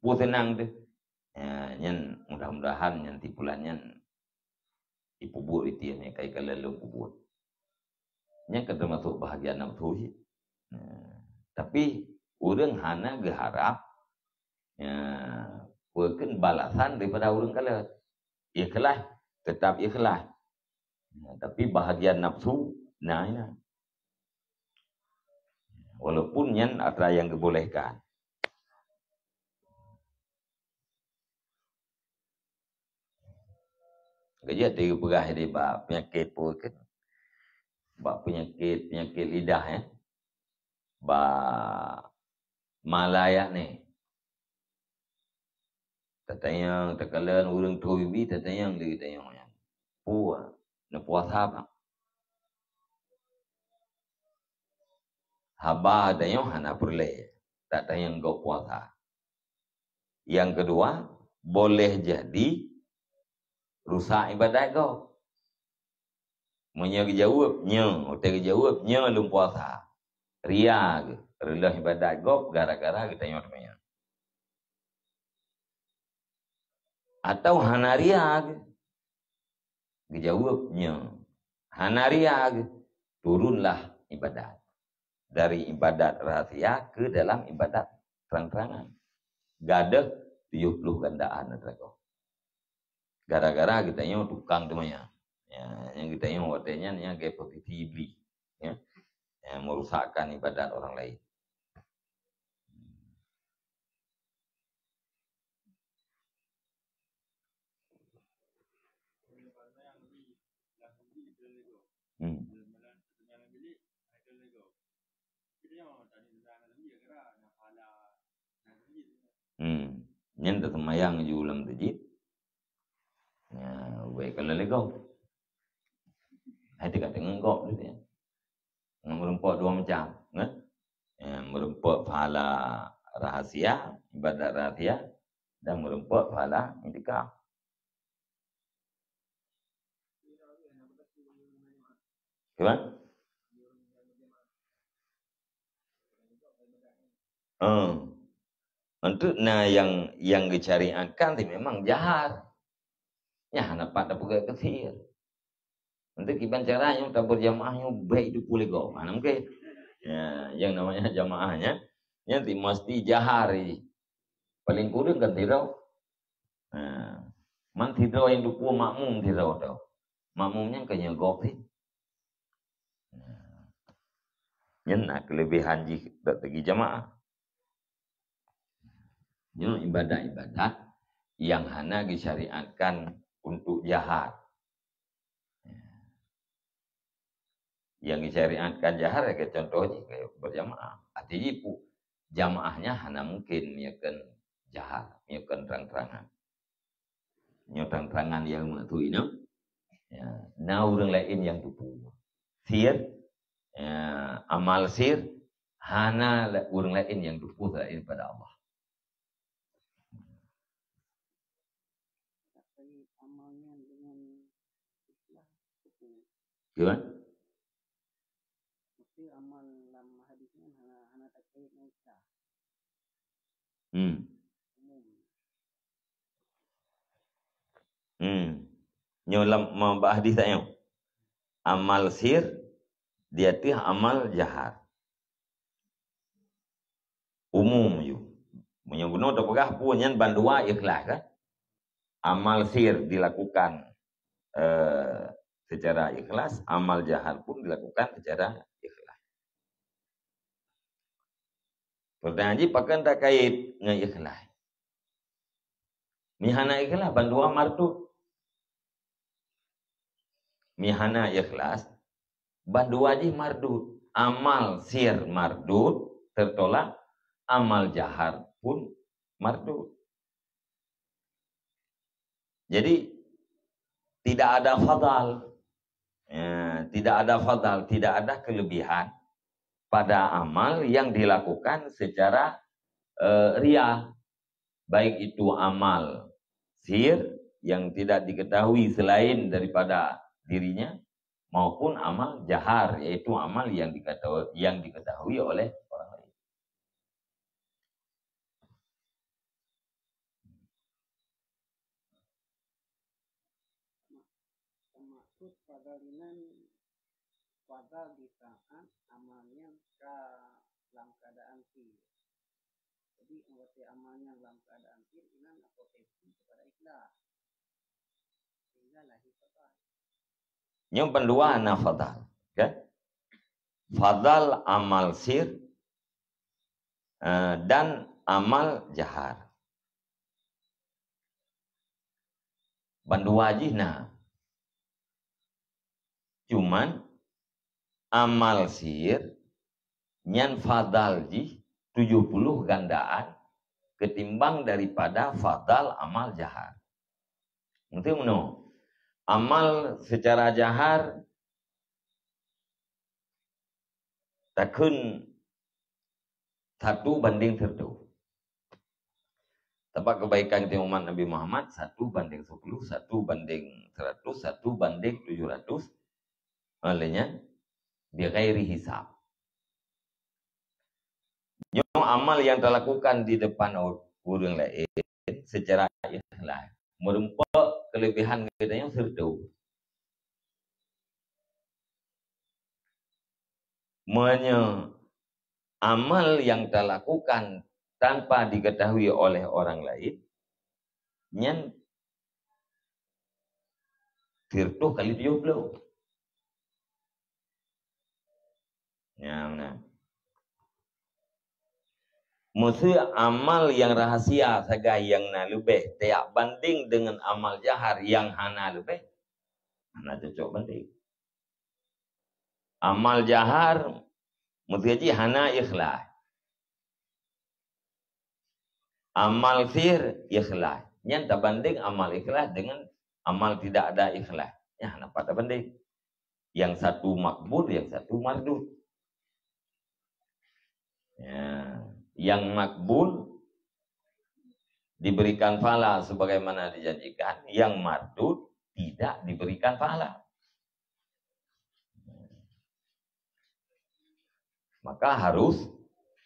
Peue seunang teuh. Ya, nyan mudah-mudahan nyan simpulan nyan ipeubuet witir nyan ka ikalon lôn peubuet. Nyan ka teumasok bahagian nafsu cit. Ya, tapi ureueng hana geuharab, ya, peue kheun balasan daripada ureueng kalon. Ikhlas, teutap ikhlas. Ya, tapi bahagian nafsu, na, na. Walaupun nyan atra nyang geubolehkan. Keujeuet teupeugah di bak peunyakét peue keuh? Bak peunyakét, peunyakét lidah, ya. Bak malayah ni. Tatanyong, takalon ureuëng troh bibi, tatanyong lé geutanyoe nyan. Peue, neupuasa bang? Haba tanyoe hana peureulée tatanyong gob puasa. Nyang keudua, boleh jadi rusak ibadat gob. Meunyoe geujaweueb, "Nyoe," watée geujaweueb, "Nyoe lôn puasa," ria geuh, reuloh ibadat gob gara-gara geutanyoe teumanyong. Atawa hana ria geuh, geujaweueb, "Nyoe," hana ria geuh, turunlah ibadat. Dari ibadat rahsia ke dalam ibadat terang-terangan. Gadôh tujoh ploh gandaan, Saudara. Gara-gara geutanyoe tukang teumanyong. Ya, nyang geutanyoe watée nyan, nyan lagée posisi iblis. Ya. Ya, merusakkan ibadat orang lain. Hmm. Hmm. Nyan teuseumayang ju lam teujit. Ya, wéh kalau lego. Hai teuka teungeuk gob tu ya. Ngon meureumpok dua macam, kan? Ya, meureumpok pahala rahasia, ibadat rahasia, dan meureumpok pahala itikaf. Gimana? Hmm. Untuk na nyang, nyang geusyariatkan ti memang jahar. Nyan hana pat tapeugah keu sir. Untuk kiban cara nyoe tabeurjamaah nyoe baik itu pulego. Mana mungkin? Ya, yang namanya jamaah nyan, nyan ti mesti jahar ji. Paling kurang kan sidroe. Ha. Man sidroe nyang duku makmum sidroe tu. Makmum nyan kan nyang gob sih. Nyan na kelebihan jih dok teugi jamaah. Nyoe ibadat-ibadat nyang hana geusyariatkan untuk jahar. Nyang geusyariatkan jahar, ya, contoh jih, kayak berjamaah. Arti jih pu-, jamaahnya hana mungkin meunyoe kon jahar, meunyoe kon terang-terangan. Nyoe terang-terangan nyang maksud inong. Ya, na ureuëng lain nyang tupu. Sir, ya, amal sir, hana la-, ureuëng lain nyang tupu selain pada Allah. Amal nyan dengan ikhlas. Gimana? Mesti amal lam hadis nyan hana, hana terkait dengan ikhlas. Hmm. Umum. Hmm. Nyoe lam ma-, bak hadis tanyoe. Amal sir di ateueh amal jahar. Umum ju. Meunyoe bunoe tapeugah pun nyan bandua ikhlas kan? Amal sir dilakukan, eh, secara ikhlas, amal jahar pun dilakukan secara ikhlas. Pertanyaan jih, pakon takait ngon ikhlas? Mihana ikhlas, bandua mardud. Mihana ikhlas, bandua jih mardud. Amal sir mardud, tertolak, amal jahar pun mardud. Jadi, tidak ada fadal. Ya, tidak ada fadal, tidak ada kelebihan pada amal yang dilakukan secara, eh, ria. Baik itu amal sir yang tidak diketahui selain daripada dirinya, maupun amal jahar, yaitu amal yang diketahui, yang diketahui oleh orang lain. Termasuk pada linan pada di saat amal nyan ka lam keadaan sir. Jadi, watée amal nyan lam keadaan sir, inan apotensi kepada ikhlas. Sehingga lahir fadal. Nyoe bandua na fadal, kan? Fadal amal sir eh, dan amal jahar. Bandua jih na. Cuman amal sir nyan fadal jih tujuh puluh gandaan ketimbang daripada fadal amal jahar. Mungkin meunoe, amal secara jahar takheun satu banding seratus. Sebab kebaikan di umat Nabi Muhammad satu banding sepuluh, satu banding seratus, satu banding tujuh ratus. Oleh nyan, bi ghairi hisab. Nyoe amal yang talakukan di depan ureuëng laén secara ikhlas. Meurumpok kelebihan geutanyoe seratus. Meunyoe amal yang talakukan tanpa diketahui oleh orang lain, nyan seratus kali tujuh puluh. Nyan, nah. Meuseu amal yang rahasia sagai yang na leubeh tiak banding dengan amal jahar yang hana leubeh, hana cocok banding. Amal jahar meuseu jih hana ikhlas. Amal sir ikhlas. Nyan tabanding amal ikhlas dengan amal tidak ada ikhlas. Nyan hana pat tabanding. Yang satu makbul, yang satu mardud. Ya, yang makbul diberikan pahala sebagaimana dijanjikan, yang mardud tidak diberikan pahala. Maka harus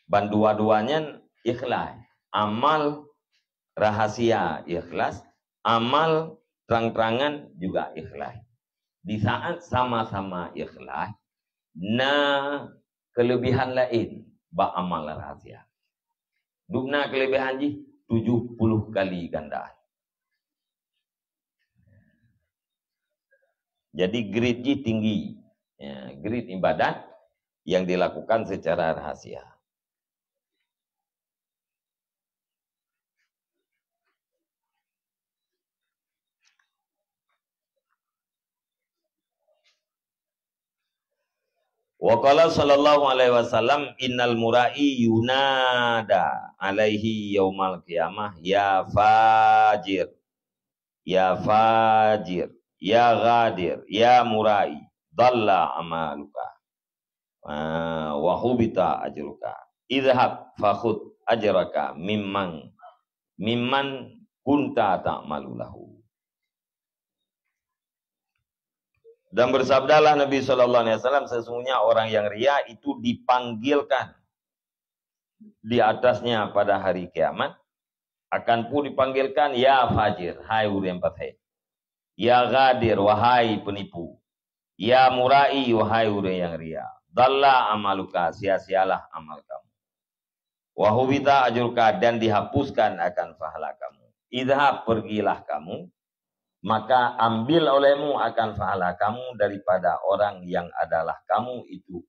bandua-duanya ikhlas. Amal rahasia ikhlas, amal terang-terangan juga ikhlas. Di saat sama-sama ikhlas, na kelebihan lain bak amal rahasia. Dum na kelebihan jih tujuh puluh kali gandaan. Jadi grade jih tinggi. Ya, grade ibadat yang dilakukan secara rahasia. Wa qala sallallahu alaihi wasallam, "Innal mura'i yunada alaihi yaumal qiyamah, ya fajir, ya fajir, ya ghadir, ya mura'i, dhalla amaluka, ah, wa hubita ajruka. Idhhab fakhudh ajraka mimman, mimman kunta ta'malu lahu." Dan bersabdalah Nabi sallallahu alaihi wasallam, "Sesungguhnya orang yang ria itu dipanggilkan di atasnya pada hari kiamat, akan pun dipanggilkan, 'Ya fajir, hai ureuëng fasik. Ya ghadir, wahai penipu. Ya mura'i, wahai ureuëng yang ria. Dhalla amaluka, sia-sialah amal kamu. Wa hubita ajruka, dan dihapuskan akan pahala kamu. Idhhab, pergilah kamu, maka ambil olehmu akan pahala kamu daripada orang yang adalah kamu itu,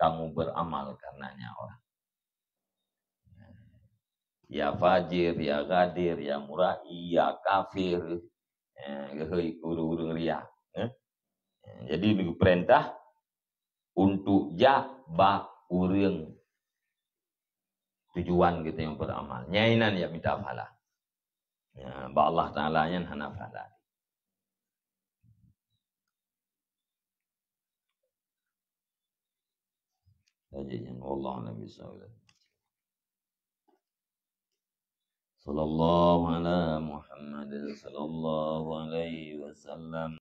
kamu beramal karenanya orang.'" Ya fajir, ya ghadir, ya mura'i, ya kafir, eh, geuhôi ureuëng-ureuëng ria, eh. Jadi geupeurintah untuk jak bak ureuëng tujuan geutanyoe beramal. Nyan inan jak mita pahala. Ya, bak Allah Taala nyan hana pahala. Saja nyan, wallahu a'lam bishawab. Sallallahu ala Muhammad sallallahu alaihi wasallam.